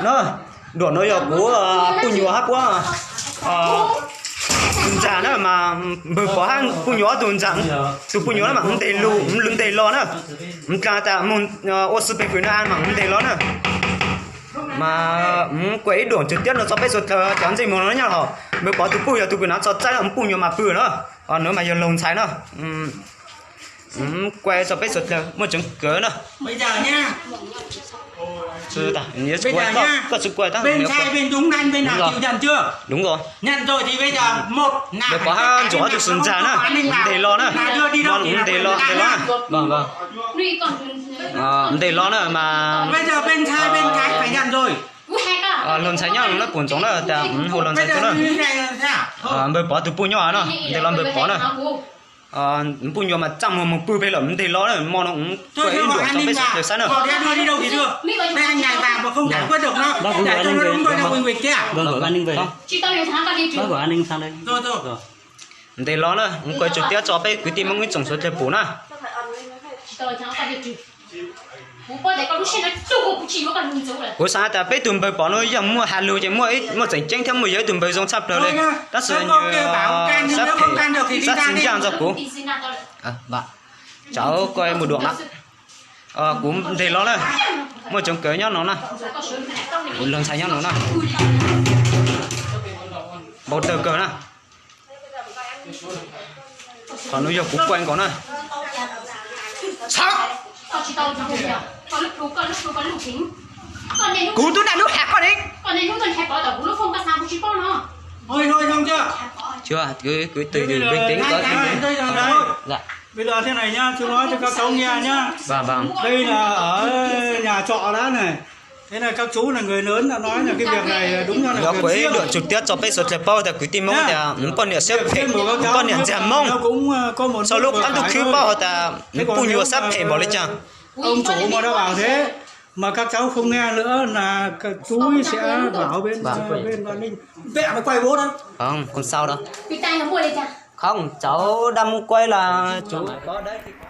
No, duam no yog kuv poj nyuam hab puab tus ntxag na, mas npawg Pov hab poj nyuam ob tug ntxag, tus poj nyuam na mas ntes lug, ntes los na, dlaag tas moog ua xwb peg fwm na mas ntes los na. Mas kuas ib duam tsuag tiab no tso peb suav dlawg cov ntsej muag no nyob hov. Npawg Pov tus puj yog tus kws nav tso txaib poj nyuam mas pw na, nws mas yog laug ntxhais na. Kuas tso peb suav dlawg muaj tseev kawg na. Koj tsi kuas, npawg Pov hab ntsuag ob tug ntxag na, ntes los na, ntes los, ntes los na. Ntes los na mas laug ntxhais nyob no na, pum ntsoov na tas hu laug ntxhais tuaj na. Npawg Pov tus puj nyob no, ntes los npawg Pov na. Poj nyuam mas txaj muag moog pw peg lawm, ntes los na, mo no kuas ib duam tso peb suav dlawg saib na. Ntes los na, kuas tsuag tiab tso peb kwv tij Moob ib tsoom suav dlawg pum na. Kuv xaav tas peb tug npawg Pov no yog muaj has lug ces muaj, muaj tseem ceeb thiab muaj yog ib tug npawg zoo tshaj plawg le, tab sis sab phem, sab txim ncaaj ntxog kuv. Tsam kuas mus duam na, kuv ntes los na, muaj tseev kawg nyob no na, kuv laug ntxhais nyob no na, npau taws kawg na. Qhov no yog kuv kuas nkaus na. Kuv tub naj lub has koj ne. Kwv tij, bình tĩnh. Bây giờ thế này nhá, chú nói cho các cháu nghe nhá. Đây là ở nhà trọ đã này. Thế là các chú là người lớn đã nói là cái việc này là đúng là Yog kuas ib duam tsuag tiab tso peb suav dlawg paub tas kwv tij Moob tias poj niam siab phem, poj niam ntxiag Moob. Sau lub qab ntuj khwb paub hov tas poj nyuam sab phem npaum li cas. Ông chủ mà đã bảo thế mà các cháu không nghe nữa là các chú sẽ bảo bên bên Văn Linh. Mẹ mày quay bố đó. Không, không sao đâu. Không, cháu đang muốn quay là chú có đấy thì có.